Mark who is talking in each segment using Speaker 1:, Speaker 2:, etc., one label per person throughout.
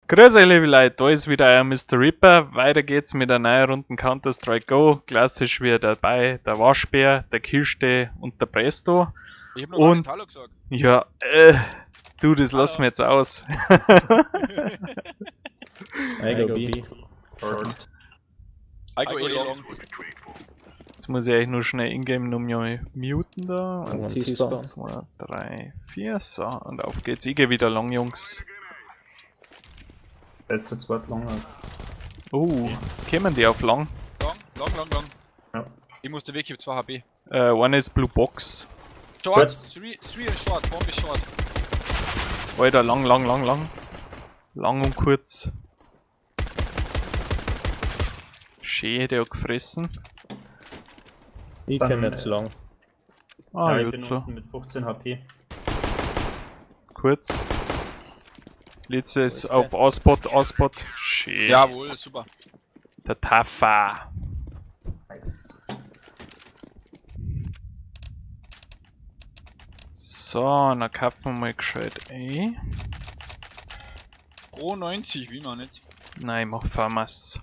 Speaker 1: Grüß euch, liebe Leute, da ist wieder euer Mr. Reaper. Weiter geht's mit einer neuen Runde Counter-Strike Go. Klassisch wieder dabei der Waschbär, der Kiste und der Presto.
Speaker 2: Ich hab noch gar nicht Hallo gesagt.
Speaker 1: Ja, du, das lassen wir jetzt aus.
Speaker 3: I go B.
Speaker 2: I go A long.
Speaker 1: Jetzt muss ich eigentlich nur schnell ingame noch mal muten da.
Speaker 3: Und
Speaker 1: 1,
Speaker 3: T-Spawn.
Speaker 1: 2, 3, 4. So, und auf geht's. Ich geh wieder long, Jungs.
Speaker 4: Das ist zu zweit lang.
Speaker 1: Oh, kämen die auf long?
Speaker 2: Long, long, long, long.
Speaker 4: Ja.
Speaker 2: Ich musste weg, ich hab 2 HP.
Speaker 1: One ist Blue Box.
Speaker 2: Short,
Speaker 4: Kurz.
Speaker 2: 3 and short, Bomb is short.
Speaker 1: Alter, lang, lang, lang, lang. Lang und kurz. Schön, der hat gefressen.
Speaker 3: Ich
Speaker 4: Dann,
Speaker 3: komm jetzt long.
Speaker 1: Ah,
Speaker 4: Ja, ich
Speaker 1: gut
Speaker 4: bin
Speaker 1: so.
Speaker 4: unten mit 15 HP.
Speaker 1: Kurz. Letztes
Speaker 3: Wo ist
Speaker 1: auf A-Spot, A-Spot. Schön.
Speaker 2: Jawohl, super.
Speaker 1: Der Taffa.
Speaker 4: Nice.
Speaker 1: So, dann kaufen wir mal gescheit ein.
Speaker 2: Pro 90, wie man nicht.
Speaker 1: Nein, ich mach Farmers.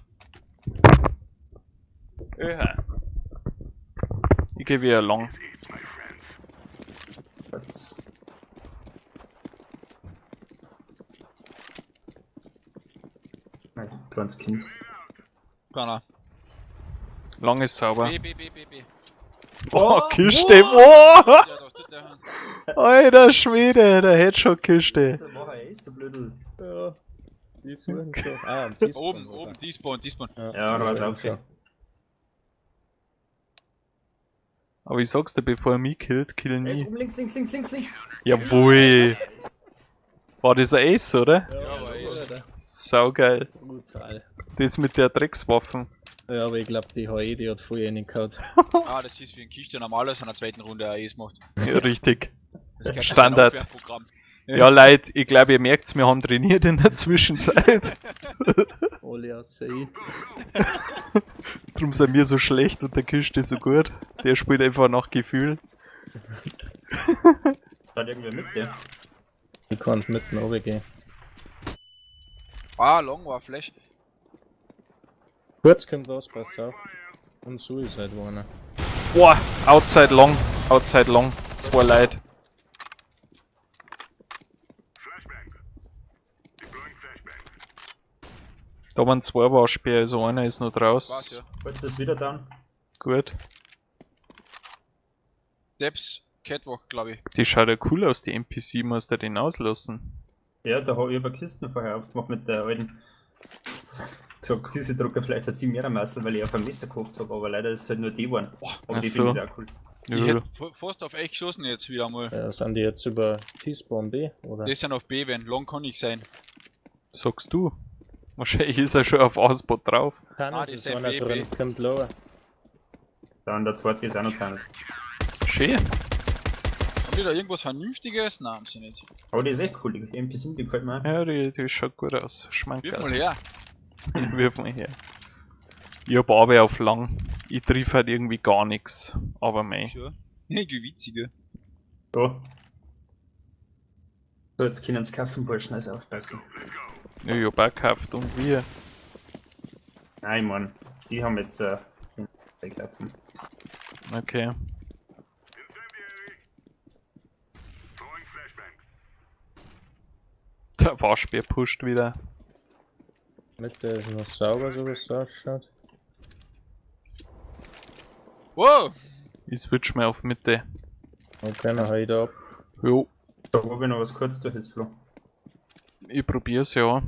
Speaker 1: Öha. Ich geh wieder long.
Speaker 4: Kurz. Nein, kleines Kind.
Speaker 2: Keiner.
Speaker 1: Long ist sauber.
Speaker 2: B, B, B, B, B.
Speaker 1: Oh, Kiste. Oh!
Speaker 2: Ja, doch, der, der.
Speaker 1: Alter Schwede, der Headshot-Kiste.
Speaker 4: Das war ein Ace, du Blödel.
Speaker 3: Ja, die suchen schon. Ah, am T-Spawn.
Speaker 2: Oben, oben, T-Spawn, T-Spawn.
Speaker 4: Ja, da war's auf.
Speaker 3: schon.
Speaker 1: Aber ich sag's dir, bevor er mich killt, kill
Speaker 4: Er ist
Speaker 1: mich.
Speaker 4: oben links, links, links, links, links.
Speaker 1: Jawohl. War das ein Ace, oder?
Speaker 3: Ja,
Speaker 2: Ja, aber
Speaker 3: super,
Speaker 2: Ace.
Speaker 3: Alter.
Speaker 1: Saugeil.
Speaker 3: Brutal.
Speaker 1: Das mit der Dreckswaffen.
Speaker 3: Ja, aber ich glaub, die HE, die hat voll reingehauen.
Speaker 2: Ah, das ist wie ein Kiste normalerweise in der zweiten Runde ein Ace macht.
Speaker 1: Ja, richtig.
Speaker 2: Das gehört zu
Speaker 1: Standard.
Speaker 2: seinem Aufwärmprogramm.
Speaker 1: Ja, Leute, ich glaube, ihr merkt's, wir haben trainiert in der Zwischenzeit.
Speaker 3: Alle außer ich.
Speaker 1: Drum sind wir so schlecht und der Kiste so gut. Der spielt einfach nach Gefühl.
Speaker 4: Da hat irgendwer mit dir.
Speaker 3: Ich kann mitten runtergehen.
Speaker 2: Ah, long war Flash.
Speaker 3: Kurz kommt was, passt auf. Und Suicide war einer.
Speaker 1: Boah, outside long, outside long. Zwei Leute. Da waren zwei Waschbär, also einer ist noch
Speaker 2: War's,
Speaker 1: draus.
Speaker 2: ja.
Speaker 4: Kurz ist wieder down.
Speaker 1: Gut.
Speaker 2: Steps, Catwalk, glaube ich.
Speaker 1: Die schaut ja cool aus, die NPC, muss der den auslassen.
Speaker 4: Ja, da habe ich aber Kisten vorher aufgemacht mit der alten. Gesagt, sie Drucker, vielleicht hat sie mehr Meißel, weil ich auf ein Messer gekauft habe, aber leider ist es halt nur die geworden. Aber
Speaker 1: Ach
Speaker 4: die
Speaker 1: so.
Speaker 4: finde ich auch cool.
Speaker 2: Ich
Speaker 1: Ja.
Speaker 2: hätte fast auf echt geschossen jetzt wieder mal.
Speaker 3: Ja, sind die jetzt über T-Spawn B, oder?
Speaker 2: Das sind auf B, wenn. Long kann ich sein.
Speaker 1: Sagst du? Wahrscheinlich ist er schon auf A-Spot drauf.
Speaker 3: Tunnels
Speaker 2: Ah, die
Speaker 3: ist
Speaker 2: sind
Speaker 3: einer
Speaker 2: B,
Speaker 3: drin,
Speaker 2: B.
Speaker 3: kommt lower.
Speaker 4: Dann der zweite ist auch noch keiner.
Speaker 1: Schön.
Speaker 2: Haben die da irgendwas Vernünftiges? Nein, haben sie nicht.
Speaker 4: Aber die ist echt cool, die MP7, die gefällt mir auch.
Speaker 1: Ja, die schaut gut aus.
Speaker 2: Wirf
Speaker 1: Schmankerl.
Speaker 2: mal her.
Speaker 1: Wirf mal her. Ich hab aber auf lang. Ich triff halt irgendwie gar nix. Aber mei.
Speaker 2: Sure. Irgendwie witzige.
Speaker 4: So. So, jetzt können sie kaufen, Burschen, also aufpassen.
Speaker 1: Ja, ich hab auch gekauft und wir.
Speaker 4: Nein, Mann, die haben jetzt kaufen.
Speaker 1: Okay. Der Waschbär pusht wieder.
Speaker 3: Mitte ist noch sauber, so wie es ausschaut.
Speaker 2: Wow!
Speaker 1: Ich switch mal auf Mitte.
Speaker 3: Okay, dann hau ich da ab.
Speaker 1: Jo,
Speaker 4: Da hab ich noch was kurz durch jetzt, Flo.
Speaker 1: ich probier's ja.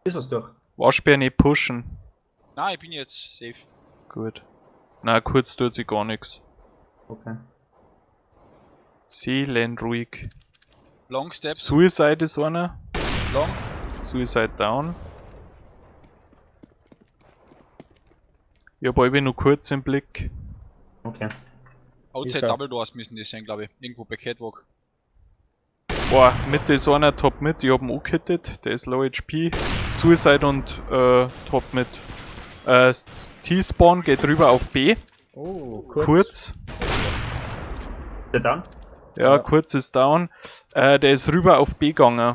Speaker 4: Ist was durch.
Speaker 1: Waschbär nicht pushen.
Speaker 2: Nein, ich bin jetzt safe.
Speaker 1: Gut. Na, kurz tut sich gar nix.
Speaker 4: Okay.
Speaker 1: Seelenruhig.
Speaker 2: Long Steps,
Speaker 1: Suicide ist einer.
Speaker 2: Long.
Speaker 1: Suicide down. Ich hab alle nur kurz im Blick.
Speaker 4: Okay.
Speaker 2: Outside
Speaker 3: Ist er.
Speaker 2: Double Doors müssen die sein, glaube ich. Irgendwo bei Catwalk.
Speaker 1: Boah, Mitte ist einer, Top Mid, ich hab ihn angehittet, der ist Low HP. Suicide und Top Mid. T-Spawn geht rüber auf B.
Speaker 3: Oh, kurz.
Speaker 1: Kurz.
Speaker 4: Der down?
Speaker 1: Ja,
Speaker 3: Ja.
Speaker 1: kurz ist down. Der ist rüber auf B gegangen.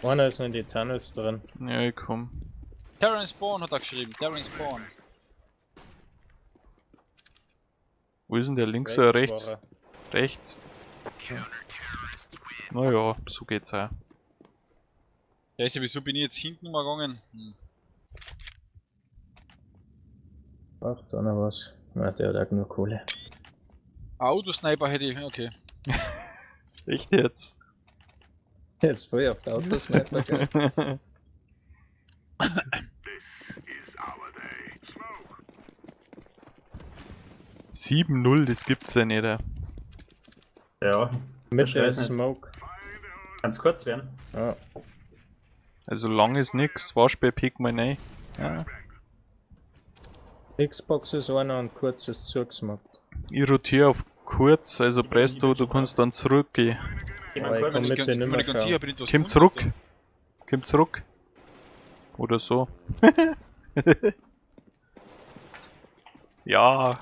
Speaker 3: Einer ist noch in die Tunnels drin.
Speaker 1: Ja, ich komm.
Speaker 2: Terrence Spawn hat er geschrieben. Terrence Spawn.
Speaker 1: Wo ist denn der? Links oder rechts?
Speaker 3: war er.
Speaker 1: Rechts. Naja, so geht's auch.
Speaker 2: Ja, ist ja, wieso bin ich jetzt hinten umgegangen? Hm.
Speaker 3: Ach, da noch was. Na, der hat auch nur Kohle.
Speaker 2: Autosniper hätte ich, okay.
Speaker 1: Echt jetzt?
Speaker 3: Der ist voll auf der Autosniper, gell?
Speaker 1: Sieben 0, das gibt's ja nicht.
Speaker 4: Ja,
Speaker 3: Mitte
Speaker 4: Versteh's
Speaker 3: ist
Speaker 4: nicht.
Speaker 3: Smoke.
Speaker 4: Ganz kurz werden.
Speaker 3: Ja.
Speaker 1: Also lang ist nix, Waschbär pick mal rein. Ja.
Speaker 3: Xbox ist einer und kurz ist zugesmoked.
Speaker 1: Ich rotiere auf kurz, also Presto, du kannst dann zurückgehen.
Speaker 4: Geh
Speaker 3: Aber
Speaker 4: mal
Speaker 3: ich
Speaker 4: kurz.
Speaker 3: komm mit
Speaker 2: Ich
Speaker 3: den
Speaker 2: bin mir
Speaker 3: nimmer
Speaker 2: nicht ganz
Speaker 3: schauen.
Speaker 2: sicher, bin ich das
Speaker 1: Komm zurück. Komm zurück. Oder so. Ja.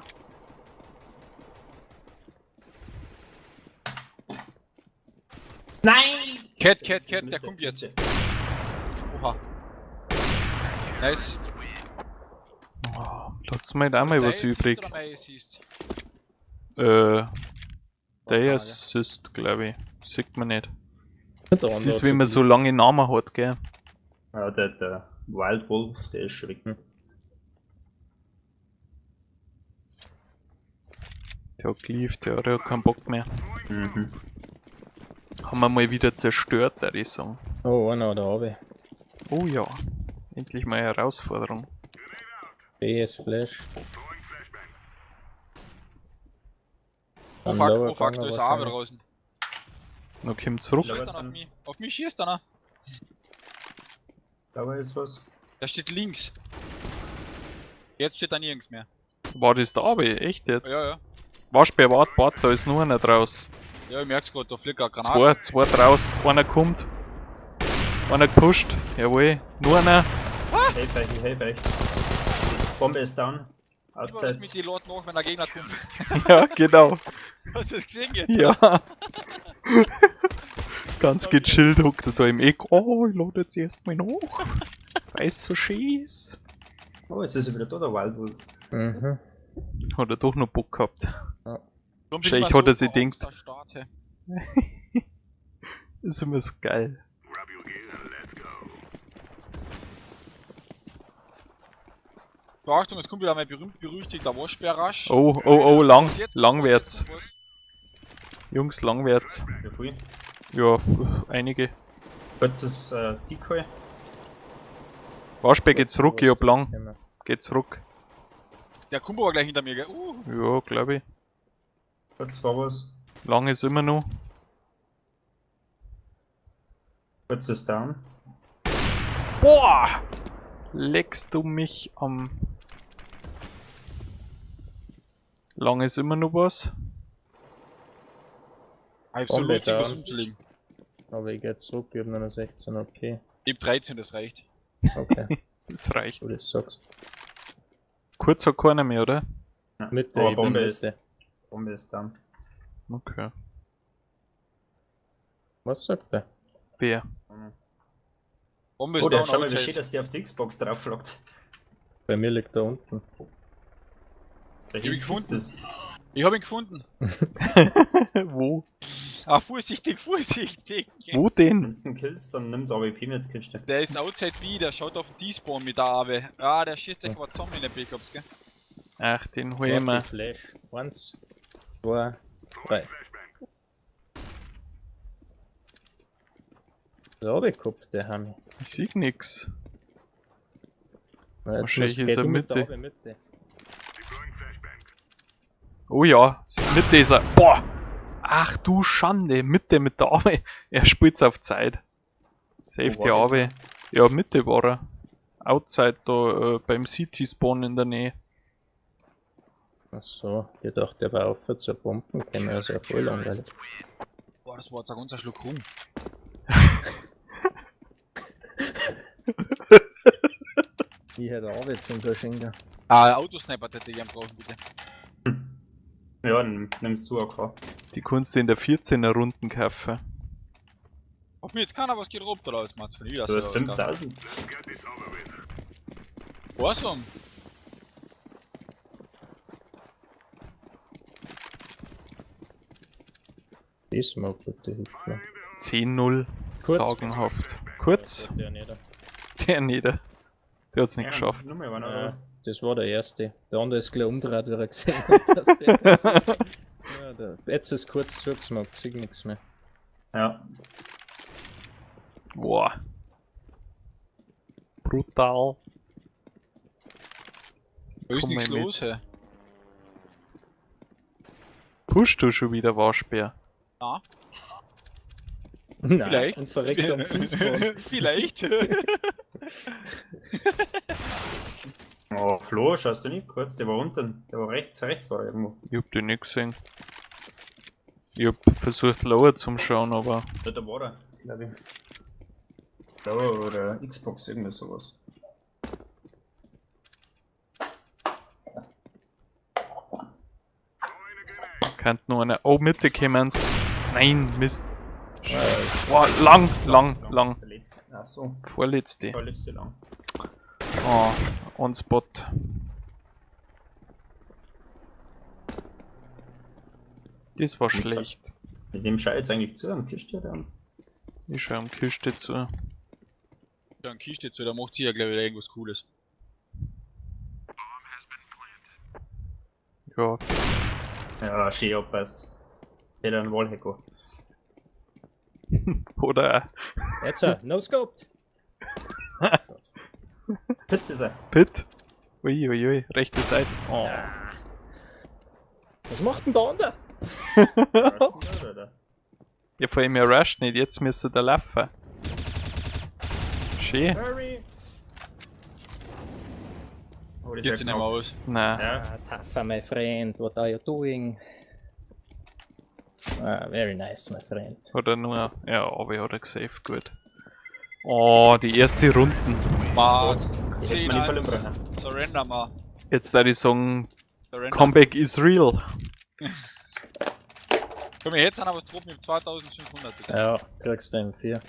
Speaker 2: Cat, Cat,
Speaker 4: Jetzt ist
Speaker 2: Cat, der
Speaker 4: Mitte,
Speaker 2: kommt jetzt.
Speaker 4: Mitte.
Speaker 2: Oha. Nice.
Speaker 1: Oh, lass mir da mal
Speaker 2: Ist der
Speaker 1: was
Speaker 2: Assist
Speaker 1: übrig.
Speaker 2: Oder mein Assist?
Speaker 1: Der Assist, glaube ich. Sieht man nicht.
Speaker 3: Der
Speaker 1: Das
Speaker 3: andere
Speaker 1: ist,
Speaker 3: hat
Speaker 1: wenn man so lange Namen hat, gell?
Speaker 4: Ja, der Wild Wolf, der ist schon weg.
Speaker 1: Der hat gelieft, der hat keinen Bock mehr.
Speaker 4: Mhm.
Speaker 1: Haben wir mal wieder zerstört, würde ich sagen.
Speaker 3: Oh, einer hat er
Speaker 1: Oh ja. Endlich mal eine Herausforderung.
Speaker 3: B ist Flash.
Speaker 2: Oh
Speaker 3: Dann
Speaker 2: fuck,
Speaker 3: lower
Speaker 2: oh fuck,
Speaker 3: gegangen
Speaker 2: da ist ein Abe
Speaker 3: wahrscheinlich.
Speaker 2: draußen.
Speaker 1: Noch komm zurück.
Speaker 2: Schießt einer auf mich. Auf mich schießt einer.
Speaker 4: Da ist was.
Speaker 2: Der steht links. Jetzt steht er nirgends mehr.
Speaker 1: War das da aber echt jetzt?
Speaker 2: Ja, ja.
Speaker 1: Waschbär, wart, wart, da ist nur einer draus.
Speaker 2: Ja, ich merk's grad, da fliegt eine Granate.
Speaker 1: Zwei draus, einer kommt. Einer gepusht, jawohl. Nur einer.
Speaker 4: Helf euch, ich helf euch. Die Bombe ist down.
Speaker 2: Ich war das
Speaker 4: Outside.
Speaker 2: mit die Leuten nach, wenn der Gegner kommt.
Speaker 1: Ja, genau.
Speaker 2: Hast du das gesehen jetzt?
Speaker 1: Ja. Ganz gechillt hockt er da im Eck. Oh, ich lade jetzt erstmal nach. Weiß so schön ist.
Speaker 4: Oh, jetzt ist er wieder da, der Wild Wolf.
Speaker 3: Mhm.
Speaker 1: Hat er doch noch Bock gehabt.
Speaker 2: Darum bin
Speaker 1: Wahrscheinlich
Speaker 2: ich immer
Speaker 1: hat er
Speaker 2: so
Speaker 1: sich
Speaker 2: vor
Speaker 1: gedacht.
Speaker 2: Angst, der Start, hey.
Speaker 1: Ist immer so geil.
Speaker 2: So, Achtung, es kommt wieder mein berühmt-berüchtigter Waschbär-Rush.
Speaker 1: Oh, oh, oh, lang,
Speaker 2: Was jetzt?
Speaker 1: lang
Speaker 2: Was
Speaker 1: wird's.
Speaker 2: jetzt kommt was?
Speaker 1: Jungs, lang wird's.
Speaker 4: Wie viel?
Speaker 1: Ja, einige.
Speaker 4: Kurzes Decoy.
Speaker 1: Waschbär geht zurück, ich hab lang.
Speaker 3: Immer.
Speaker 1: Geht zurück.
Speaker 2: Der kommt aber gleich hinter mir, gell?
Speaker 1: Ja, glaube ich.
Speaker 4: Kurz war was.
Speaker 1: Lang ist immer noch.
Speaker 4: Kurz ist down.
Speaker 1: Boah! Leckst du mich am. Lang ist immer noch was.
Speaker 2: Ich hab so
Speaker 3: Bombe
Speaker 2: lustig, was
Speaker 3: down.
Speaker 2: umzulegen.
Speaker 3: Aber ich geh zurück, ich hab nur noch 16 OP.
Speaker 2: Ich hab 13, das reicht.
Speaker 3: Okay,
Speaker 1: Das reicht.
Speaker 3: du das sagst.
Speaker 1: Kurz hat keiner mehr, oder?
Speaker 3: Mitte,
Speaker 4: Oh,
Speaker 3: ich bin
Speaker 4: Bombe ist,
Speaker 3: Mitte.
Speaker 4: Bombe ist down.
Speaker 1: Okay.
Speaker 3: Was sagt er?
Speaker 1: Wer?
Speaker 2: Bombe ist
Speaker 4: Oh, der,
Speaker 2: down,
Speaker 4: schau mal, wie
Speaker 2: outside.
Speaker 4: schön, dass der auf die Xbox drauf flockt.
Speaker 3: Bei mir liegt da unten.
Speaker 4: Da
Speaker 2: Ich hab ihn
Speaker 4: hinten
Speaker 2: gefunden.
Speaker 4: sitzt es.
Speaker 2: Ich hab ihn gefunden.
Speaker 1: Wo?
Speaker 2: Ah, vorsichtig, vorsichtig.
Speaker 1: Wo denn?
Speaker 4: Wenn du ihn killst, dann nimmt AWP mit Kiste.
Speaker 2: Der ist outside B, der schaut auf den T-Spawn mit der Awe. Ah, der schießt euch aber zusammen in der Pickups, gell?
Speaker 1: Ach, den hol ich
Speaker 3: Warte,
Speaker 1: mir.
Speaker 3: Flash. Eins, zwei, drei. So, Kopf, der Hami.
Speaker 1: Ich sieh nix.
Speaker 3: Na, jetzt
Speaker 1: Wahrscheinlich
Speaker 3: musst-
Speaker 1: ist
Speaker 3: geh
Speaker 1: er
Speaker 3: du mit der
Speaker 1: Mitte.
Speaker 3: Awe Mitte.
Speaker 1: Oh ja, Mitte ist er. Boah! Ach du Schande, Mitte mit der Arme. Er spielt's auf Zeit. Safe
Speaker 4: Wo
Speaker 1: die
Speaker 4: war
Speaker 1: Arme. Ja, Mitte war er. Outside da beim City Spawn in der Nähe.
Speaker 3: Ach so, ich dachte, der war auf zur Bomben gekommen, also ja voll langweilig.
Speaker 2: Boah, das war jetzt ein ganzer Schluck rum.
Speaker 3: Ich hätte Awe zum Verschenken.
Speaker 2: Ah, Autosniper hätte ich gern brauchen, bitte.
Speaker 4: Ja, dann nimmst du AK.
Speaker 1: Die kannst du in der 14er Runden kaufen.
Speaker 2: Oh, Hat mir jetzt keiner was gedroppt oder was meinst du?
Speaker 4: Du hast 5000.
Speaker 2: Awesome.
Speaker 3: Die Smoke bitte hüpfen.
Speaker 1: 10-0.
Speaker 3: Kurz.
Speaker 1: Sagenhaft. Kurz?
Speaker 3: Der nicht.
Speaker 1: Der nieder. Der hat's nicht
Speaker 4: Ja,
Speaker 1: geschafft.
Speaker 4: Nur mal einer
Speaker 3: Ja,
Speaker 4: raus.
Speaker 3: das war der erste. Der andere ist gleich umgedreht, wie er gesehen hat, dass der passiert. Ja, der, jetzt ist kurz zugesmoked, sieht nichts mehr.
Speaker 4: Ja.
Speaker 1: Boah. Brutal.
Speaker 2: Da ist
Speaker 1: Komm
Speaker 2: nichts
Speaker 1: mal mit.
Speaker 2: los, hä?
Speaker 1: Pushst du schon wieder Waschbär?
Speaker 2: Na,
Speaker 3: Nein,
Speaker 2: Vielleicht.
Speaker 3: Und verreckt am Fußboden.
Speaker 2: Vielleicht.
Speaker 4: Oh, Flo, schaust du nicht kurz? Der war unten. Der war rechts, rechts war er irgendwo.
Speaker 1: Ich hab den nicht gesehen. Ich hab versucht lower zum Schauen, aber
Speaker 4: Ja, da war er, glaube ich. Lower oder Xbox, irgendwie sowas.
Speaker 1: kann nur eine. Oh, Mitte kämen's. Nein, Mist. Boah, lang, lang, lang.
Speaker 4: Der letzte. Ach so,
Speaker 1: Vorletzte.
Speaker 4: der letzte lang.
Speaker 1: Oh, on spot. Das war
Speaker 4: Mit so-
Speaker 1: schlecht.
Speaker 4: Mit dem schau ich jetzt eigentlich zu, am Kiste oder am.
Speaker 1: Ich schau am Kiste zu.
Speaker 2: Ja, ein Kiste zu, da macht sie ja gleich wieder irgendwas Cooles.
Speaker 1: Ja,
Speaker 4: Ja, schön abpasst. Der hat einen Wallhack. auch.
Speaker 1: oder
Speaker 3: Jetzt, no scoped.
Speaker 4: Pizza ist er.
Speaker 1: Pit. Ui, ui, ui, rechte Seite. Oh.
Speaker 3: Was macht denn der andere?
Speaker 4: Oder?
Speaker 1: Ja, vor allem er rusht nicht, jetzt müsste der laufen. Schön.
Speaker 4: Hurry! Oh, das
Speaker 2: Geht
Speaker 4: ist
Speaker 2: sich
Speaker 4: ja
Speaker 2: nicht mehr
Speaker 4: knapp.
Speaker 2: aus.
Speaker 1: Nein.
Speaker 4: Ja,
Speaker 3: Ah, tougher, my friend. What are you doing? Ah, very nice, my friend.
Speaker 1: Oder nur. Ja, aber hat er gesaved, gut. Oh, die erste Runden.
Speaker 2: Ma,
Speaker 4: Gott. Die hätte man nicht verlieren
Speaker 2: 10
Speaker 4: brauchen.
Speaker 2: Surrender mal.
Speaker 1: Jetzt da die sagen,
Speaker 2: Surrender.
Speaker 1: Comeback is real.
Speaker 2: Komm, jetzt haben wir was droppen mit 2500, bitte.
Speaker 3: Ja, kriegst du M4.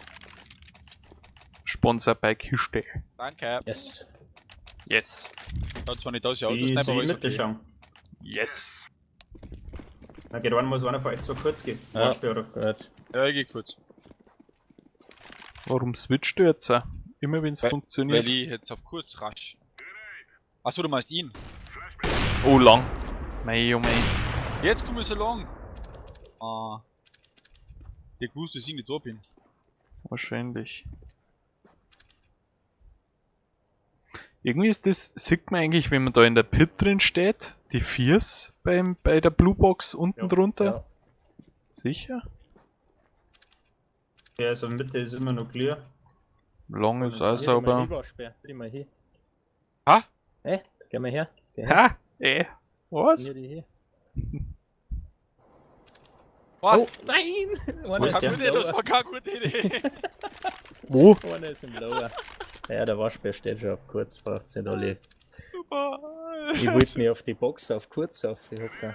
Speaker 1: Sponsor bei Kiste.
Speaker 2: Danke.
Speaker 3: Yes.
Speaker 1: Yes.
Speaker 2: Hat zwar nicht aus, ja,
Speaker 4: Die
Speaker 2: Auto
Speaker 4: soll
Speaker 2: aber
Speaker 4: ich
Speaker 2: ist
Speaker 4: Mitte
Speaker 2: okay.
Speaker 4: schauen.
Speaker 1: Yes.
Speaker 4: Na, geht einer, muss einer von euch zwei kurz gehen.
Speaker 3: Ja.
Speaker 4: Waschbär, oder?
Speaker 3: Gut.
Speaker 2: Ja, ich geh kurz.
Speaker 1: Warum switcht du jetzt? auch? Immer wenn es funktioniert.
Speaker 2: Weil ich jetzt auf kurz rasch. Achso, du meinst ihn.
Speaker 1: Oh, lang. Mei, oh mei.
Speaker 2: Jetzt komm ich so lang. Ah. Der gewusst, dass ich nicht da bin.
Speaker 1: Wahrscheinlich. Irgendwie ist das, sieht man eigentlich, wenn man da in der Pit drin steht, die Viers bei der Blue Box unten
Speaker 4: Ja,
Speaker 1: drunter.
Speaker 3: Ja.
Speaker 1: Sicher?
Speaker 4: Ja, also Mitte ist immer noch clear.
Speaker 1: Long ist
Speaker 4: Das
Speaker 1: auch
Speaker 4: ist
Speaker 3: Hier,
Speaker 1: sauber.
Speaker 3: mal Waschbär. Geh mal hier.
Speaker 2: Ha?
Speaker 3: Hey, geh mal her. Geh her.
Speaker 1: Ha? Was?
Speaker 3: Hier, die hier.
Speaker 2: Boah,
Speaker 3: Oh, nein! Einer
Speaker 4: ist
Speaker 3: ist
Speaker 2: keine
Speaker 3: im
Speaker 2: gute, das
Speaker 3: Lower.
Speaker 2: war keine gute Idee.
Speaker 1: Wo?
Speaker 3: Einer ist im Lower. Ja, der Waschbär steht schon auf kurz, braucht's nicht alle.
Speaker 2: Super.
Speaker 3: Ich wollte mich auf die Box auf kurz aufhocken.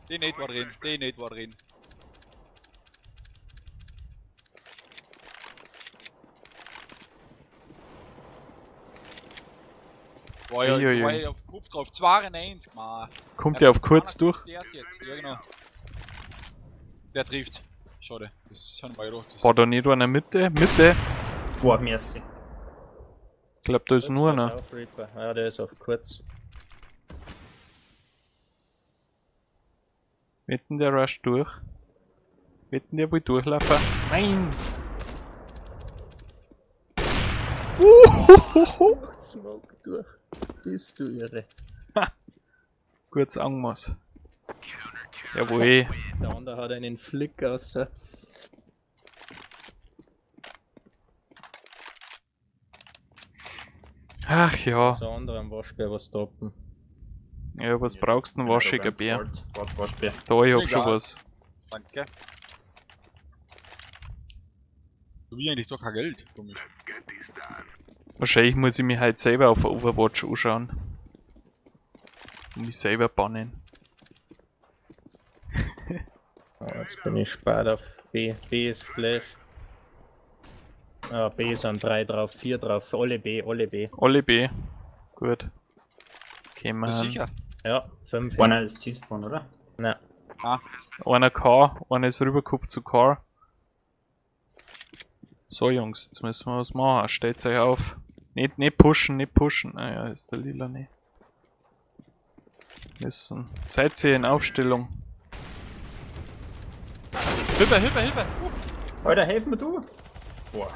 Speaker 2: Den nicht war drin, den nicht war drin. War ja,
Speaker 1: Uiuiui.
Speaker 2: war ja auf Kopf drauf, 92, man.
Speaker 1: Kommt der auf kurz durch?
Speaker 2: Der ist jetzt, ja genau. Der trifft. Schade, das haben wir gedacht. Das
Speaker 1: War da nicht einer Mitte? Mitte?
Speaker 4: Boah, merci.
Speaker 1: Ich glaub, da ist
Speaker 3: Kurz,
Speaker 1: nur
Speaker 3: pass
Speaker 1: einer.
Speaker 3: auf, Reaper. Ja, der ist auf kurz.
Speaker 1: Wetten der rusht durch? Wetten der will durchlaufen? Nein! Uhuhuhu.
Speaker 3: Macht Smoke durch. Bist du irre.
Speaker 1: Kurz angemaß. Jawohl.
Speaker 3: Der andere hat einen Flick außer.
Speaker 1: Ach ja.
Speaker 3: So andere am Waschbär was droppen.
Speaker 1: Ja, was brauchst du denn, waschiger Bär?
Speaker 4: Wart, Waschbär.
Speaker 1: Da, ich hab schon
Speaker 2: Egal.
Speaker 1: was.
Speaker 2: Danke. Du wie eigentlich doch kein Geld, komisch.
Speaker 1: Wahrscheinlich muss ich mich halt selber auf Overwatch anschauen. Und mich selber bannen.
Speaker 3: Oh, jetzt bin ich spät auf B. B ist Flash. Ah, B sind 3 drauf, 4 drauf, alle B, alle B.
Speaker 1: Alle B. Gut. Okay, man.
Speaker 2: Bist du sicher?
Speaker 3: Ja, 5.
Speaker 4: Einer ist T-Spawn, oder?
Speaker 3: Na,
Speaker 1: Einer K, einer ist rübergekupft zu K. So Jungs, jetzt müssen wir was machen. Stellt euch auf. Nicht, nicht pushen, nicht pushen. Naja, ist der Lila nicht. Müssen. Seid ihr in Aufstellung?
Speaker 2: Hilfe, Hilfe, Hilfe!
Speaker 4: Alter, helf mir du! Boah.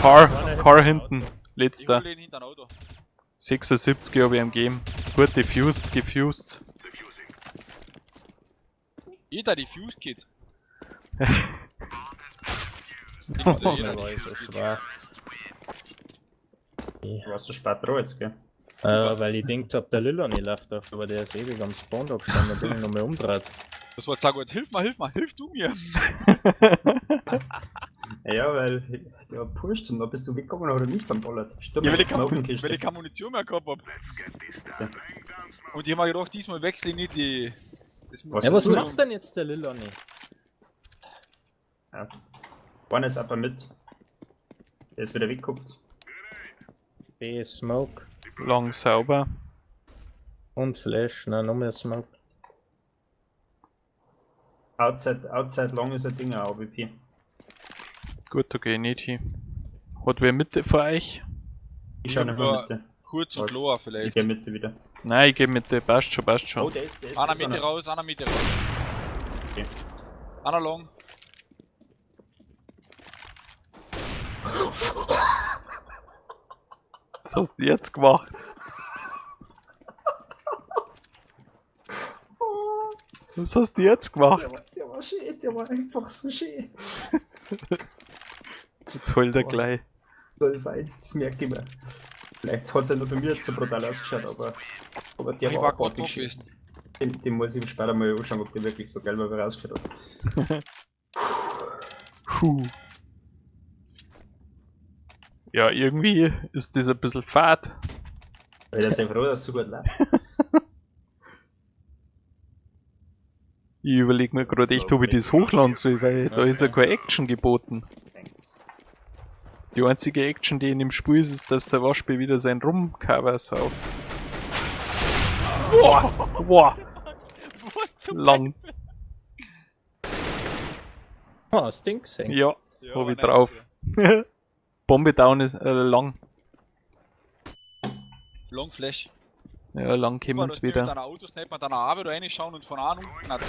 Speaker 1: Car,
Speaker 3: Einer
Speaker 1: Car
Speaker 3: hinten.
Speaker 1: hinten.
Speaker 2: Ich
Speaker 1: Letzter.
Speaker 2: hol den hinter ein Auto.
Speaker 1: 76 habe ich ihm gegeben. Gut, defused, gefused.
Speaker 2: Jeder Diffuse Kit.
Speaker 3: das war ich so schwer.
Speaker 4: Du warst so spät dran jetzt, gell?
Speaker 3: Weil ich denkt hab, der Lila nicht läuft auf, aber der ist ewig am Spawn da gestanden, da bin ich nochmal umgedreht.
Speaker 2: Das war zwar gut. Hilf mal, hilf mal, hilf du mir!
Speaker 4: Ja, weil der hat pusht und dann bist du weggegangen und hat er mich zusammengeballert. Stimmt,
Speaker 2: Ja, weil ich,
Speaker 4: mit der
Speaker 2: kein,
Speaker 4: Kiste.
Speaker 2: weil ich keine Munition mehr gehabt hab. Und ich hab mir gedacht, diesmal wechsle ich nicht die. Das
Speaker 4: Was
Speaker 3: Ja,
Speaker 4: ist
Speaker 3: was
Speaker 4: du?
Speaker 3: macht denn jetzt der Lila nicht?
Speaker 4: Ja. Einer ist aber mit. Der ist wieder weggekupft.
Speaker 3: B ist Smoke
Speaker 1: Lang sauber.
Speaker 3: und Flash, nein, nochmal Smoke.
Speaker 4: Outside Long ist ein Ding, ein AWP.
Speaker 1: Gut, da geh ich nicht hin. Hat wer Mitte vor euch?
Speaker 4: Ich schau nicht mehr
Speaker 2: Ja.
Speaker 4: Mitte.
Speaker 2: Kurz und
Speaker 4: Warte.
Speaker 2: Loa
Speaker 4: Ich
Speaker 2: vielleicht.
Speaker 4: geh Mitte wieder.
Speaker 1: Nein, ich geh Mitte. Passt schon, passt
Speaker 4: Oh,
Speaker 1: schon.
Speaker 4: der ist.
Speaker 2: Einer
Speaker 4: der ist
Speaker 2: Mitte
Speaker 4: einer.
Speaker 2: raus, einer Mitte raus.
Speaker 4: Okay.
Speaker 2: Einer long.
Speaker 1: Was hast du jetzt gemacht? Was hast du jetzt gemacht?
Speaker 4: Der war schön, der war einfach so schön.
Speaker 1: Jetzt heult er gleich.
Speaker 4: 12-1, das merke ich mir. Vielleicht hat es ja nur bei mir jetzt so brutal ausgeschaut, aber der
Speaker 2: Ich
Speaker 4: war
Speaker 2: war gerade
Speaker 4: abartig
Speaker 2: tot
Speaker 4: schön.
Speaker 2: gewesen.
Speaker 4: Den muss ich ihm später mal anschauen, ob der wirklich so geil war, wie er ausgeschaut hat.
Speaker 1: Puh. Ja, irgendwie ist das ein bisschen fad.
Speaker 4: Weil der ist ja froh, dass es so gut läuft.
Speaker 1: Ich überlege mir gerade echt, ob ich das hochladen soll, weil da ist ja keine Action geboten.
Speaker 4: Thanks.
Speaker 1: Die einzige Action, die in dem Spiel ist, ist, dass der Waschbär wieder sein Rum-Cover sauft. Boah! Boah!
Speaker 2: Was zum
Speaker 1: Lang.
Speaker 3: Ah, das Ding gesehen.
Speaker 1: Ja,
Speaker 2: Ja,
Speaker 1: hab ich
Speaker 2: nice,
Speaker 1: drauf.
Speaker 2: ja.
Speaker 1: Bombe down ist lang.
Speaker 2: Long Flash.
Speaker 1: Ja, lang
Speaker 2: Super,
Speaker 1: kommen's
Speaker 2: dass wir Mit
Speaker 1: wieder.
Speaker 2: einer Autosniper mit einer Abe da reinschauen und von A unten hat's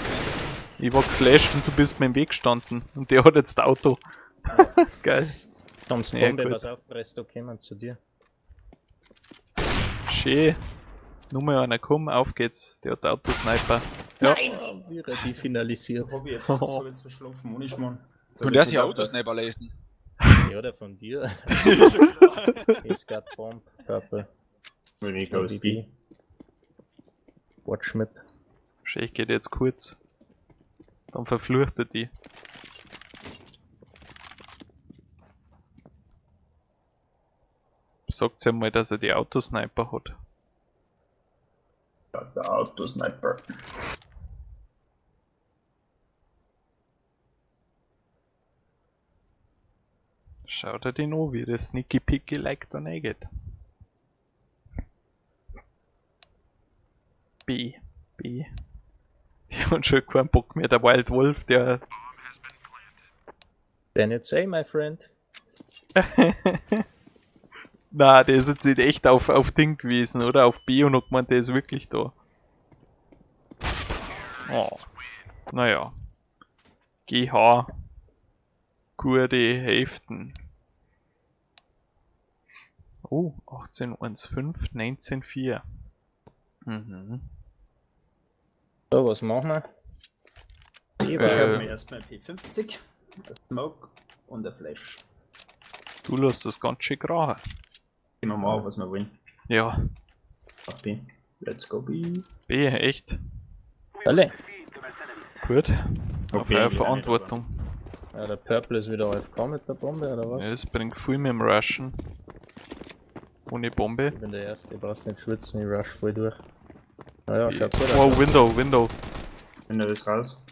Speaker 1: Ich war geflasht und du bist mir im Weg gestanden. Und der hat jetzt Auto. Geil.
Speaker 3: Toms
Speaker 1: Ja,
Speaker 3: Bombe,
Speaker 1: gut.
Speaker 3: was aufpresst, da kommen zu dir.
Speaker 1: Schön. Nur mal einer komm, auf geht's. Der hat Autosniper. Ja.
Speaker 3: Ah, wie er die finalisiert.
Speaker 4: Das hab ich jetzt, das hab ich jetzt verschlafen, ohne Schmarrn. Da
Speaker 2: Und
Speaker 4: hab
Speaker 2: der
Speaker 4: ich
Speaker 2: sich
Speaker 4: nicht aufgepasst.
Speaker 2: Autosniper leisten.
Speaker 3: Ja, der von dir. He's got Bomb, Purple.
Speaker 4: Wenn ich aus B.
Speaker 3: Watch mit.
Speaker 1: Schön, geht jetzt kurz. Dann verflucht er die. Sagt's ja mal, dass er die Autosniper hat.
Speaker 4: Ja, der Autosniper.
Speaker 1: Schaut er den an, wie der Sneaky Picky like da reingeht. B. B. Die haben schon keinen Bock mehr. Der Wild Wolf, der.
Speaker 3: Then it's A, my friend.
Speaker 1: Na, der ist jetzt nicht echt auf Ding gewesen, oder? Auf B und hat gemeint, der ist wirklich da. Oh. Naja. GH. Gute Hälften. Oh, 18,15, 19,4. Mhm.
Speaker 3: So, was machen wir? B
Speaker 4: Ich
Speaker 3: war
Speaker 4: kaufe mir erstmal P50, ein Smoke und ein Flash.
Speaker 1: Du lässt das ganz schön krachen.
Speaker 4: Gehen wir mal, was wir wollen.
Speaker 1: Ja,
Speaker 4: Auf B. Let's go B.
Speaker 1: B, echt.
Speaker 3: Alle.
Speaker 1: Gut. Auf
Speaker 4: Okay,
Speaker 1: eure
Speaker 4: ja,
Speaker 1: Verantwortung.
Speaker 3: Ja, der Purple ist wieder AFK mit der Bombe, oder was?
Speaker 1: Ja, das bringt viel mit dem Rushen. Ohne Bombe.
Speaker 3: Ich bin der Erste, ich brauchst nicht schwitzen, ich rush voll durch. Naja, schaut gut aus.
Speaker 1: Oh, Window, Window.
Speaker 4: Wenn er das raus.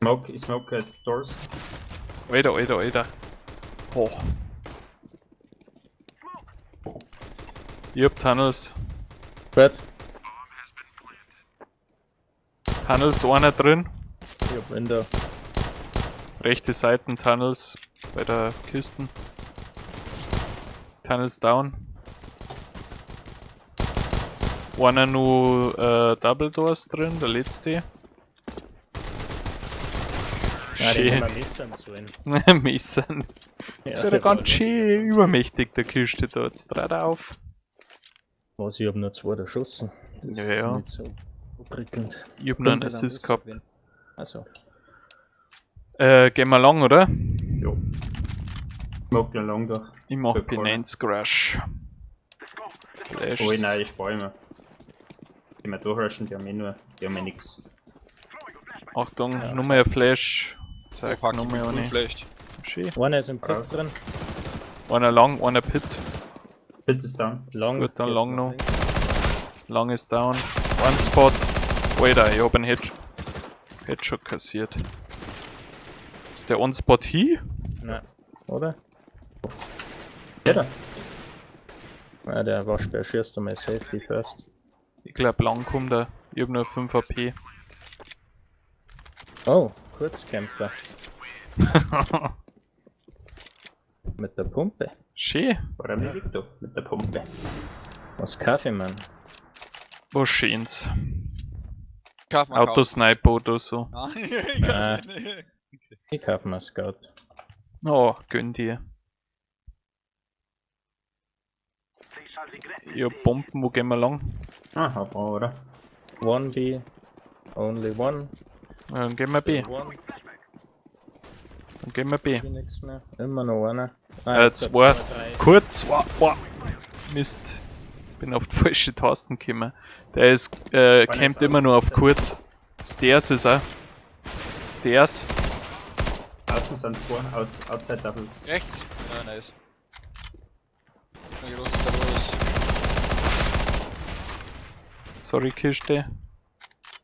Speaker 4: Smoke, ich smoke Doors.
Speaker 1: Alter, Alter, Alter. Oh. Ich hab Tunnels.
Speaker 3: Gut.
Speaker 1: Tunnels einer drin.
Speaker 3: Ich hab Window.
Speaker 1: Rechte Seiten Tunnels bei der Kisten. Tunnels down. Einer nur Double Doors drin, der letzte.
Speaker 3: Nein, den
Speaker 1: Schön.
Speaker 3: hätten wir messern sollen.
Speaker 1: Messern. Jetzt
Speaker 3: Ja,
Speaker 1: wird er
Speaker 3: der war
Speaker 1: ganz schön übermächtig, der Kiste da. Jetzt dreht er auf.
Speaker 3: Was, ich hab nur zwei erschossen. Das
Speaker 1: Ja,
Speaker 3: ist
Speaker 1: ja.
Speaker 3: nicht so prickelnd.
Speaker 1: Ich hab nur einen Assist gehabt.
Speaker 3: Also,
Speaker 1: Gehen wir lang, oder?
Speaker 4: Jo. Smoke den Long durch.
Speaker 1: Ich mach
Speaker 4: Für Corner.
Speaker 1: P9 Crush. Flash.
Speaker 4: Oh nein, ich spare immer. Die wir durchrushen, die haben eh nur, die haben eh nix.
Speaker 1: Achtung, nochmal ein Flash.
Speaker 2: Oh,
Speaker 1: Zeig
Speaker 2: fuck, ich
Speaker 1: nochmal
Speaker 2: bin
Speaker 1: eine.
Speaker 2: geflasht.
Speaker 1: Schön.
Speaker 3: einer ist im Pit
Speaker 4: Raus.
Speaker 3: drin.
Speaker 1: Einer lang, einer Pit.
Speaker 4: Pit ist down.
Speaker 3: Long.
Speaker 1: Gut, dann
Speaker 3: geht
Speaker 1: Long
Speaker 3: nach
Speaker 1: noch.
Speaker 3: links.
Speaker 1: Lang ist down. One Spot. Alter, ich hab einen Headshot kassiert. Ist der One Spot hier?
Speaker 3: Nein. Oder?
Speaker 4: Ja, da.
Speaker 3: Nein, der Waschbär schießt einmal Safety first.
Speaker 1: Ich glaub, lang kommt er. Ich hab nur 5 AP.
Speaker 3: Oh, Kurzcamper. Mit der Pumpe.
Speaker 1: Schön.
Speaker 4: War er mit Victor mit der Pumpe.
Speaker 3: Was Kaffee, Mann.
Speaker 1: Was schöns.
Speaker 2: Kauf mal
Speaker 1: Autosniper oder so.
Speaker 2: Kauf.
Speaker 3: Ah. Ich kauf mal Scout.
Speaker 1: Oh, gönn dir. Ich hab Bomben, wo gehen wir lang?
Speaker 4: Ah, auf A, oder?
Speaker 3: One B. Only one.
Speaker 1: Ja, dann gehen wir B.
Speaker 3: One.
Speaker 1: Dann gehen wir B.
Speaker 3: B nix mehr. Immer noch einer. Ah, jetzt
Speaker 1: Zwei.
Speaker 3: drei.
Speaker 1: Kurz. Wow, wow. Mist. Bin auf die falsche Tasten gekommen. Der ist, campt
Speaker 4: ist
Speaker 1: immer
Speaker 4: aus.
Speaker 1: nur auf kurz. Stairs ist er. Stairs.
Speaker 4: Außen sind zwei, aus, outside Doubles.
Speaker 2: Rechts. Ja, nice. Na, geh los, da los.
Speaker 1: Sorry, Kiste.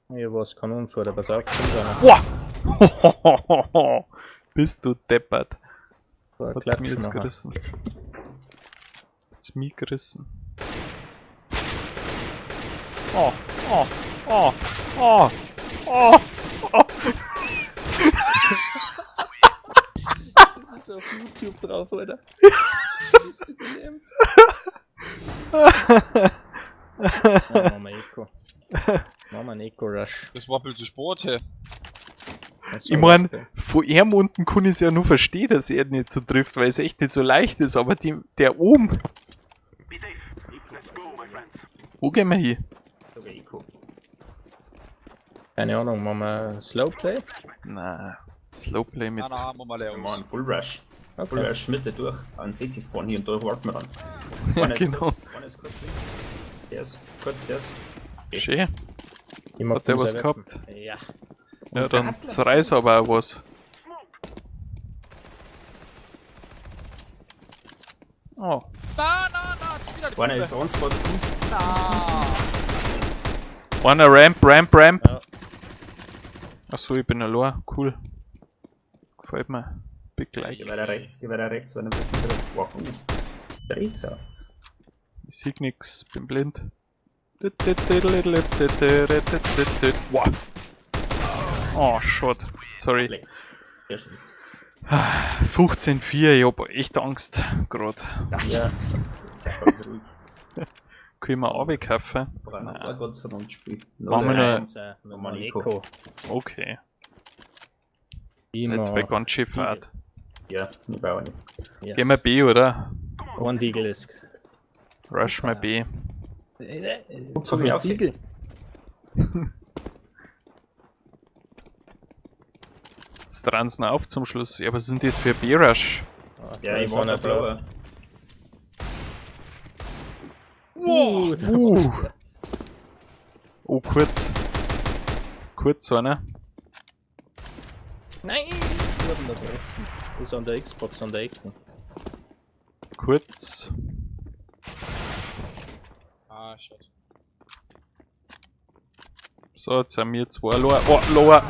Speaker 3: Hier war es Kanonenfutter. Pass auf, kommt einer.
Speaker 1: Wow. Bist du deppert.
Speaker 3: So,
Speaker 1: Hat's
Speaker 3: Klatsch
Speaker 1: mir jetzt
Speaker 3: machen.
Speaker 1: gerissen. Hat's mich gerissen. Oh, oh, oh, oh, oh, oh.
Speaker 3: Das ist auf YouTube drauf, oder? Bist du gelähmt? Ja, machen wir Eco. Machen wir einen Eco-Rush.
Speaker 2: Das war ein bisschen Sport, hey.
Speaker 3: Achso,
Speaker 1: Ich mein,
Speaker 3: Waschbär.
Speaker 1: von ihm unten kann ich ja nur verstehen, dass er nicht so trifft, weil es echt nicht so leicht ist, aber die, der oben. Wo gehen wir hin?
Speaker 4: Sogar Eco.
Speaker 3: Keine Ahnung, machen wir Slowplay?
Speaker 1: Na, Slowplay mit.
Speaker 2: Nein, nein, machen wir leer
Speaker 4: Wir
Speaker 2: aus.
Speaker 4: machen Full Rush. Full
Speaker 3: Okay.
Speaker 4: Rush Mitte durch. An CT Spawn hier und durch warten wir dann.
Speaker 1: Ja,
Speaker 4: Einer ist
Speaker 1: genau.
Speaker 4: kurz, einer ist kurz links. Der ist kurz, der ist.
Speaker 1: Schön.
Speaker 3: Ich mach
Speaker 1: Hat der
Speaker 3: den
Speaker 1: was
Speaker 3: Servetten.
Speaker 1: gehabt?
Speaker 3: Ja.
Speaker 1: Ja, dann zerreiß aber auch was. Oh,
Speaker 2: Na, na, na, jetzt wieder die
Speaker 4: Einer
Speaker 2: Pumpe.
Speaker 4: ist on Spot. Us, us, us, us, us.
Speaker 1: einer Ramp, Ramp, Ramp.
Speaker 3: Ja.
Speaker 1: Achso, ich bin allein. Cool. Gefällt mir. Big like.
Speaker 4: Geh weiter rechts, geh weiter rechts, weil dann bist du wieder. Wow. Drecksau.
Speaker 1: Ich sehe nix, bin blind. Wow. Oh, shit. Sorry.
Speaker 4: Schlecht. Sehr schlecht.
Speaker 1: 15,4, ich hab echt Angst grad.
Speaker 3: Ja.
Speaker 4: Jetzt sei ganz ruhig.
Speaker 1: Können wir runterkaufen?
Speaker 4: War ein ganz verdammt Spiel.
Speaker 1: Machen wir noch-
Speaker 3: Eins, wir machen
Speaker 4: Eco.
Speaker 3: Eco.
Speaker 1: Okay.
Speaker 3: Ich
Speaker 1: Seid bei
Speaker 3: mach-
Speaker 1: ganz schön fad.
Speaker 4: Ja, ich brauche nicht.
Speaker 3: Yes.
Speaker 1: Gehen wir B, oder?
Speaker 3: One Deagle ist.
Speaker 1: Rush mal B.
Speaker 4: Kurz vor mir auf.
Speaker 3: Deagle.
Speaker 1: Jetzt dran noch auf zum Schluss. Ja, was ist denn das für B-Rush?
Speaker 3: Ah,
Speaker 4: Ja,
Speaker 3: da
Speaker 4: ich
Speaker 3: ist
Speaker 4: war
Speaker 3: einer
Speaker 4: da Flower.
Speaker 3: Da war's.
Speaker 1: Oh, kurz. Kurz einer.
Speaker 3: Nein! Ich hab ihn da getroffen. Ist an der Xbox an der Ecke.
Speaker 1: Kurz.
Speaker 2: Ah, shit.
Speaker 1: So, jetzt haben wir zwei Lower. Oh, Lower.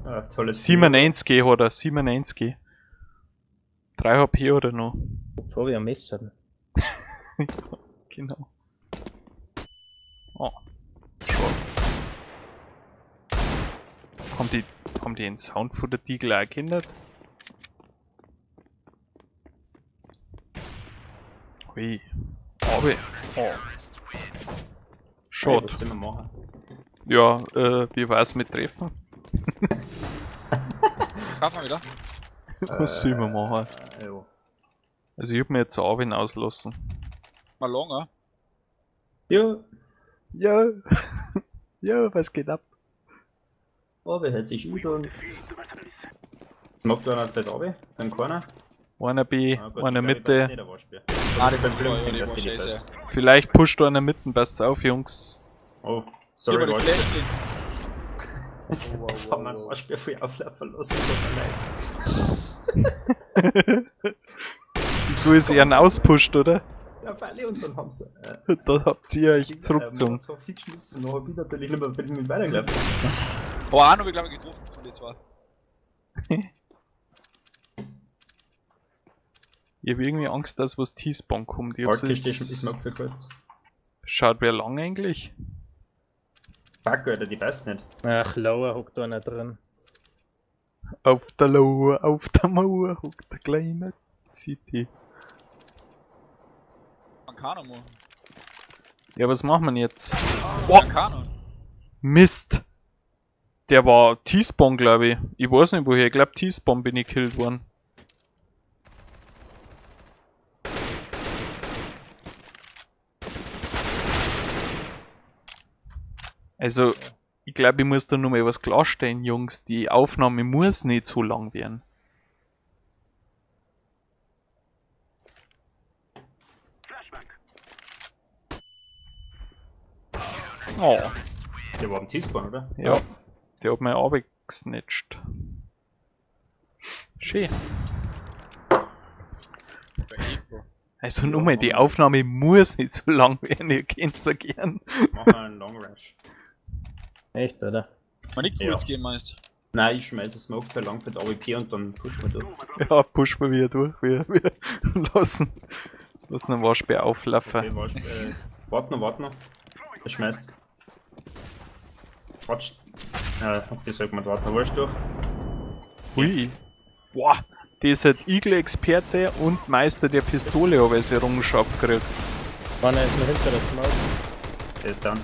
Speaker 4: Ah, tolles
Speaker 1: 97 hat er, 97. 3 HP oder noch.
Speaker 3: Bevor wir am Messer.
Speaker 1: Genau. Oh. Schade. Haben die den Sound von der Deagle auch geändert? Ui. Aber. Oh.
Speaker 4: Hey,
Speaker 1: Schade.
Speaker 4: was sollen wir machen?
Speaker 1: Ja, wie war's mit Treffen?
Speaker 2: Kaufen wir wieder.
Speaker 1: Was sollen wir machen?
Speaker 4: Ja.
Speaker 1: Also ich hab mir jetzt auch hinauslassen.
Speaker 2: Mal longer.
Speaker 4: Ja,
Speaker 1: Ja. Ja, was geht ab?
Speaker 4: aber hört sich gut an. Mag da einer vielleicht runter? Für den Corner?
Speaker 1: Einer B,
Speaker 4: Ah, gut,
Speaker 1: einer
Speaker 4: ich glaub, ich pass
Speaker 1: Mitte.
Speaker 4: Nicht, der Waschbär. Das
Speaker 2: Ah,
Speaker 4: hab
Speaker 2: die
Speaker 4: ich beim Film
Speaker 2: war-
Speaker 4: gesehen,
Speaker 2: die
Speaker 4: dass
Speaker 2: war
Speaker 4: die nicht
Speaker 2: scheiße.
Speaker 4: passt.
Speaker 1: Vielleicht pusht einer mitten, passt auf, Jungs.
Speaker 4: Oh,
Speaker 2: Hier
Speaker 4: sorry,
Speaker 2: war die
Speaker 4: Waschbär.
Speaker 2: Flash drin.
Speaker 4: Jetzt haben wir einen Waschbär voll auflaufen lassen, tut mir leid.
Speaker 1: Wieso ist er ein auspusht, oder?
Speaker 4: Ja, freilich, und dann haben sie
Speaker 1: Da habt ihr euch zurückgezogen.
Speaker 4: So viel geschmissen, noch hab ich natürlich nicht mehr bin ich mit weitergelaufen.
Speaker 2: Aber auch noch, glaube ich, getroffen von den zwei.
Speaker 1: Ich hab irgendwie Angst, dass was T-Spawn kommt. Ich hab's
Speaker 4: Waldkiste
Speaker 1: jetzt-
Speaker 4: ist noch für kurz.
Speaker 1: Schaut wer lang eigentlich?
Speaker 4: Fuck, Alter, die passt nicht.
Speaker 3: Ach, Lower hockt da einer drin.
Speaker 1: Auf der Lauer, auf der Mauer hockt der kleine City.
Speaker 2: Man kann noch mal.
Speaker 1: Ja, was machen wir denn jetzt?
Speaker 2: Man kann noch.
Speaker 1: Mist! Der war T-Spawn, glaube ich. Ich weiß nicht woher. Ich glaube T-Spawn bin ich gekillt worden. Also, ich glaube, ich muss da nur mal was klarstellen, Jungs. Die Aufnahme muss nicht so lang werden. Oh.
Speaker 4: Der war am T-Spawn, oder?
Speaker 1: Ja, der hat mir abgesnitcht. Schön. Also nur mal, die Aufnahme muss nicht so lang werden, ihr kennt's ja gern.
Speaker 4: Machen wir einen Long Rush.
Speaker 3: Echt, oder?
Speaker 2: Mal nicht
Speaker 4: Ja.
Speaker 2: kurz gehen, meinst
Speaker 4: Nein, ich schmeiße Smoke für lang für die AWP und dann pushen wir durch.
Speaker 1: Ja, pushen wir wieder durch, wir lassen den Waschbär auflaufen.
Speaker 4: Okay, Wasch, warte noch, warte noch. Er schmeißt. Quatsch. Auf die sollte man warten, wurscht durch.
Speaker 1: Hui. Boah, der ist halt Igel-Experte und Meister der Pistole, habe ich Errungenschaft gekriegt.
Speaker 3: Einer ist noch hinter der Smoke.
Speaker 4: Der ist down.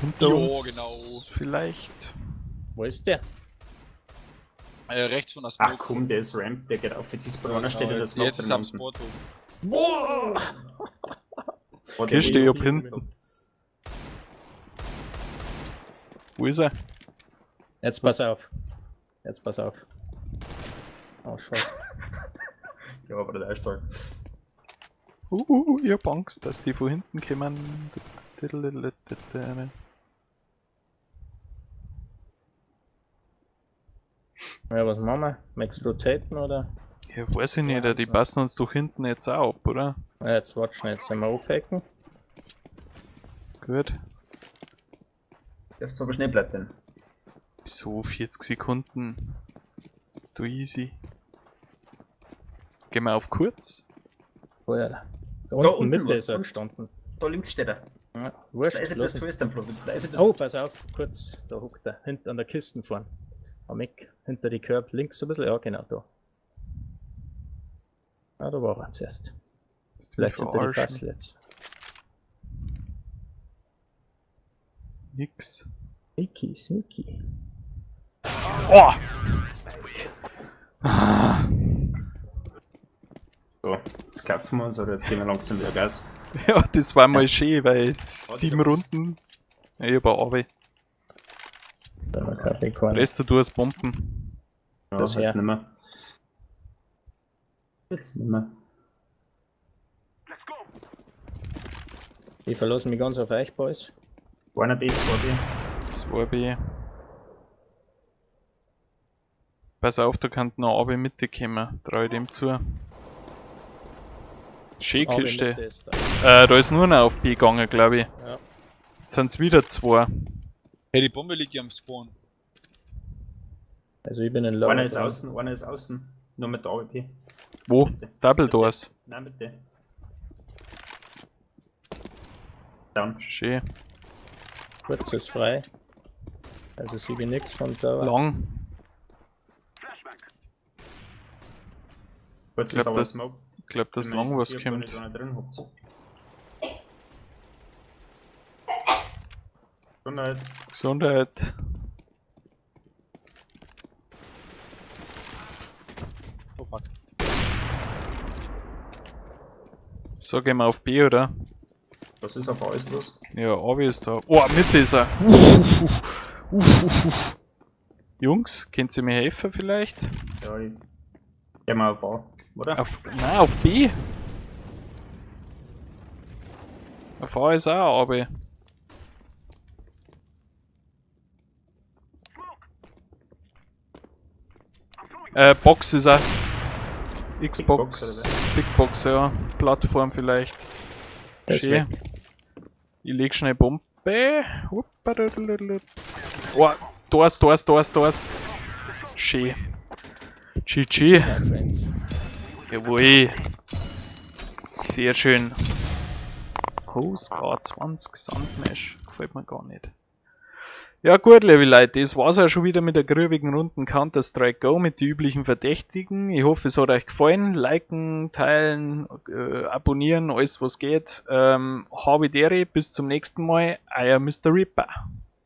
Speaker 1: Hinter
Speaker 2: Jo,
Speaker 1: uns
Speaker 2: genau.
Speaker 1: Vielleicht.
Speaker 3: Wo ist der?
Speaker 2: Rechts von der Smoke.
Speaker 4: Ach komm, der ist Ramp, der geht auf für T-Spawn, einer steht in der
Speaker 2: Genau,
Speaker 4: Smoke
Speaker 2: Jetzt ist
Speaker 4: drin
Speaker 2: am
Speaker 4: unten.
Speaker 2: Spot oben.
Speaker 4: Oh, der
Speaker 1: Kiste, ich hab
Speaker 4: ist
Speaker 1: hinten. Wo ist er?
Speaker 3: Jetzt pass auf. Jetzt pass auf. Oh, schade.
Speaker 4: Ja, aber der ist stark.
Speaker 1: Ich hab Angst, dass die von hinten kommen.
Speaker 3: Ja, was machen wir? Möchtest du rotaten oder?
Speaker 1: Ja, weiß ich nicht, die
Speaker 3: also.
Speaker 1: passen uns doch hinten jetzt auch ab, oder?
Speaker 3: Ja, jetzt warte schnell, jetzt sind wir aufhacken.
Speaker 1: Gut.
Speaker 4: Darfst aber schnell bleiben. denn.
Speaker 1: Wieso 40 Sekunden? Ist doch easy. Gehen wir auf kurz?
Speaker 3: Oh ja. Da unten,
Speaker 4: unten
Speaker 3: Mitte
Speaker 4: war-
Speaker 3: ist er gestanden.
Speaker 4: Da links steht er.
Speaker 3: Ja, wurscht.
Speaker 4: Leise
Speaker 3: lass
Speaker 4: bist
Speaker 3: ihn.
Speaker 4: du, ist dein Flo, bist leise bist
Speaker 3: Oh, pass auf, kurz, da hockt er. Hinten an der Kiste vorn. Am Eck, hinter die Körb, links ein bisschen, ja genau, da. Ah, da war er zuerst.
Speaker 1: Bist du mich
Speaker 3: Vielleicht hinter die
Speaker 1: verarschen?
Speaker 3: Fassel jetzt.
Speaker 1: Nix.
Speaker 3: Sneaky, sneaky.
Speaker 1: Oh!
Speaker 4: So, jetzt klopfen wir uns oder jetzt gehen wir langsam wieder Gas.
Speaker 1: Ja, das war mal schön, weil sieben
Speaker 4: was.
Speaker 1: Runden. Ja, ich hab auch Arbeit.
Speaker 3: Da haben wir Kaffee gehauen.
Speaker 1: Rest du hast Bomben.
Speaker 4: Ja,
Speaker 3: Das
Speaker 4: jetzt
Speaker 3: her.
Speaker 4: nimmer. Jetzt nimmer.
Speaker 3: Ich verlasse mich ganz auf euch, Boys.
Speaker 4: Einer B, 2 B.
Speaker 1: 2 B. Pass auf, da kann noch AB Mitte kommen. Trau ich dem zu. Schön
Speaker 3: Aber
Speaker 1: Kiste.
Speaker 3: Mitte ist da.
Speaker 1: Da ist nur noch auf B gegangen, glaube ich.
Speaker 3: Ja.
Speaker 1: Jetzt sind's wieder zwei.
Speaker 2: Hey, die Bombe liegt ja am Spawn.
Speaker 3: Also ich bin in Lower.
Speaker 4: Einer ist
Speaker 3: dran.
Speaker 4: außen, einer ist außen. Nur mit der AWP.
Speaker 1: Wo?
Speaker 4: Bitte.
Speaker 1: Double Doors.
Speaker 4: Nein, bitte. Down.
Speaker 1: Schön.
Speaker 3: Kurz ist frei. Also sehe ich nix von da.
Speaker 1: Long.
Speaker 4: Kurz
Speaker 1: Ich
Speaker 4: ist
Speaker 1: glaub,
Speaker 4: aber
Speaker 1: das,
Speaker 4: Smoke.
Speaker 1: ich glaub, dass
Speaker 4: Bin mir
Speaker 1: Long
Speaker 4: nicht
Speaker 1: was
Speaker 4: sicher, ob da
Speaker 1: kommt.
Speaker 4: nicht einer drin hockt. Gesundheit.
Speaker 1: Gesundheit.
Speaker 2: Oh fuck.
Speaker 1: So, gehen wir auf B, oder?
Speaker 4: Was ist auf alles los?
Speaker 1: Ja, Abi ist da. Oh, Mitte ist er. Uff, uff, uff, uff, uff. Jungs, könnt ihr mir helfen vielleicht?
Speaker 4: Ja, ich geh mal auf A, oder?
Speaker 1: Auf, nein, auf B. Auf A ist auch Abi. Box ist auch. Xbox.
Speaker 4: Box oder was?
Speaker 1: Big Box, ja. Plattform vielleicht.
Speaker 3: Der ist
Speaker 1: Schön.
Speaker 3: weg.
Speaker 1: Ich leg schnell Bombe. Huppadadadadad. Oh, Doors, Doors, Doors, Doors. Schön. GG.
Speaker 3: My friends.
Speaker 1: Jawohl. Sehr schön. Hose K20 Sandmesh. Gefällt mir gar nicht. Ja gut, liebe Leute, das war's auch schon wieder mit der grübigen Runden Counter-Strike Go mit den üblichen Verdächtigen. Ich hoffe, es hat euch gefallen. Liken, teilen, abonnieren, alles was geht. Habe die Ehre, bis zum nächsten Mal. Euer Mr. Reaper.